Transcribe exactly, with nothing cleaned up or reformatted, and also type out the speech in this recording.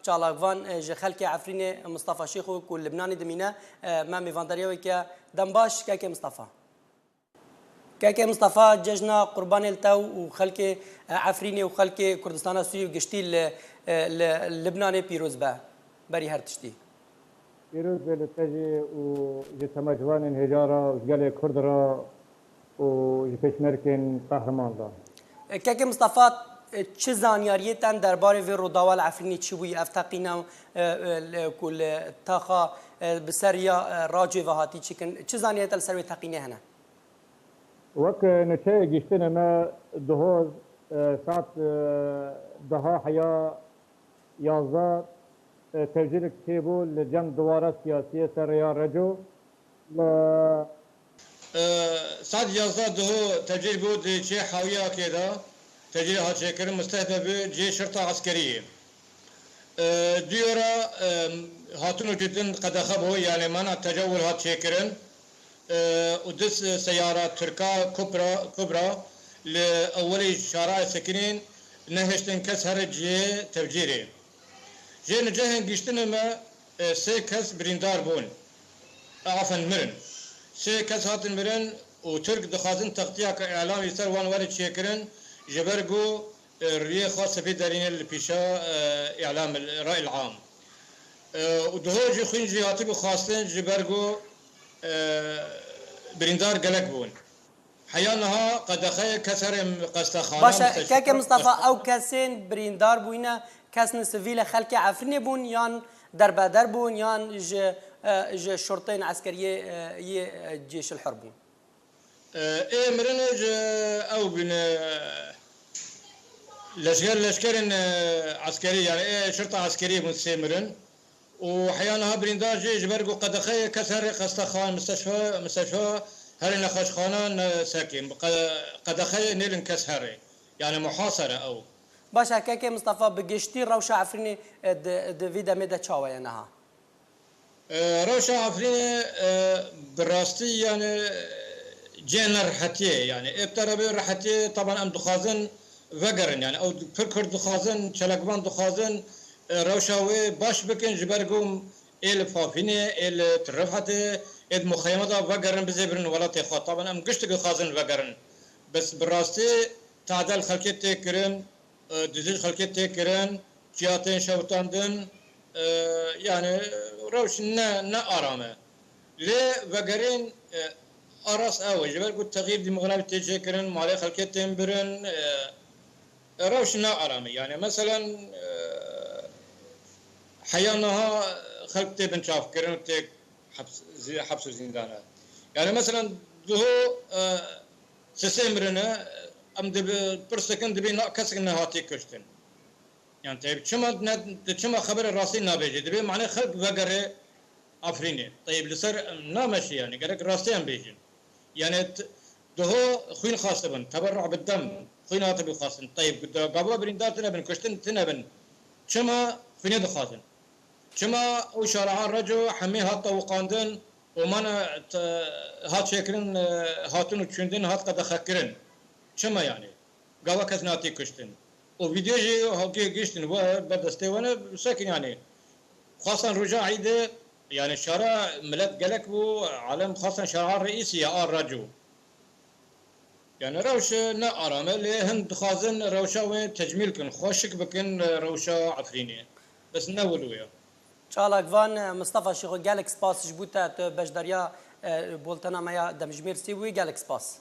Çalakvan, e, ji xelkê Efrînê Mistefa Şêxo ku Libnanê dimîne, e, me mêvandariya wê ke. Dem baş, kekê Mistefa. Kekê Mistefa, cejna Qurbanê li te û xelkê, e, Efrînê û xelkê Kurdistana Sûriyê bi giştî li, e, li Libnanê pîroz be. Berî her tiştî. Pîroz be li te jî û ji temacivanên hêja re û ji gelê Kurd re û ji pêşmerkên qehreman re. Kekê Mistefa, çi zanyariyê ten derbarê vê Rûdawa li Efrînê çi bûyî? Ev teqîne, e, e, li, ku li taxa, e, bi ser ya, e, Racê ve hatî çêkirin. Çi zanyariyê te li ser wê teqînê hene? Wek, e, nûçeyê gihiştinê me dihoz, e, saet, e, deha heya yazdeh, e, tevcîrek çêbû li cem diwara siyasî yê ser rêya Reco. Li, e, saet yazdeh diho tevcîr bû di cihê Hawiyakê de. Tevcîrê hat çêkirin, mustehdef bû cihê şirta eskerî yê. E, duyora, e, hatin û cudin qedexe bû, yani mana tecawul hat çêkirin. E, û du se-, seyara Tirka Kubra, Kubra li ewwelî şarayê sekinîn nehiştin kes here cihê tevcîrê. Jê nicehên giştinê me, e, sê kes birîndar bûn. E, afen, mirin. Sê kes hatin mirin û Tirk dixwazin textiyeke îlamî ser wan were çêkirin, ji ber ku, e, riyê xwe sifî derîne li pîşa, e, îlam, ra'il am. E, û diho jî xwîn jî hatibû xwestin ji ber ku, e, birîndar gelek bûn. Heya niha qedexeyê kes herê qestexane. Baş e, keke Mistefa, ew kesên birîndar bûyne, kesên sivîl e, xelkê Efrînê bûn yan derbeder bûn yan ji, e, ji şurtên eskeriyê, e, yê, e, Cêşil Hur bûn? E, ê mirinê ji ew bûne, leşker, leşkerên, e, eskerî, yani ê şirta eskeriyê bûn sê mirin. Û heya niha birîndar jî ji ber ku qedexeyê kes herê qestexan, misteşfa, misteşfa herê nexweşxanan, e, sekî, qe-, qedexeyê nêlin kes herê. Yani muhasere ew. Baş e, kekê Mistefa, bi giştî rewşa Efrînê, e, di, di vî demê de çawa ye niha? E, rewşa Efrînê, e, bi rastî yani cê ne rehetiyê, yani ê bi te re bê rehetiyê, taban em dixwazin vegerin, yani ew pir Kurd dixwazin, çalakvan dixwazin, e, rewşa wê baş bikin, ji ber ku ê li Fafînê, ê li Tirifetê, ê di muxeyemata vegerin, bizê birin welatê xwe. Taban em giştik dixwazin vegerin. Bes bi rastî tade li xelkê tê kirin, e, dizî ji xelkê tê kirin, ciya tên şewitandin, e, yani rewş ne, ne aram e. Lê vegerên, e, a rast ew e. Ji ber ku texyîr demografî tê çêkirin, malê xelkê tên birin, e, e, rewş ne aram e. Yani meselen, e, heya niha xelk tê binçavkirin û tê heps, zî-, heps û zîndan e. Yani meselen diho, e, sisê mirine, em dibi, pirs dikin, dibê na, kesek nehatî kuştin. Yani teyb çima ne, çima xeberê rastî nabêje? Dibê mane xelk vegere Afrînê. Teyb li ser em nameşe yani. Gerek rastî em bêjin. Yani t-, diho xwîn xwastibin. Teberru bi dem. Xwîn hatibû xwastin. Teyb gava birîndar tine bin, kuştin tine bin. Çima xwînê dixwazin? Çima ew şareha Reco hemî hat tawiqandin û mane te-, hat çêkirin, e, hatin û çûndin hat qedexekirin? Çima yani? Gava kes nehatî kuştin. Û vîdeo jî hewkê gihiştin we ber destê we ne, sekin yani. Xwestan roja Eîdê, yani şara milet gelek bû, alem xwestan şara reîsî ya a Reco. Yani rewş ne aram e, lê hin dixwazin rewşa wê tecmîl kin, xweşik bikin rewşa Efrînê. Bes ne wilo ye. Çalakvan, Mistefa Şêxo, gelek spas ji bo te, tu beşdariya, e, boltena me ya demjimêr sê bûyî, gelek spas.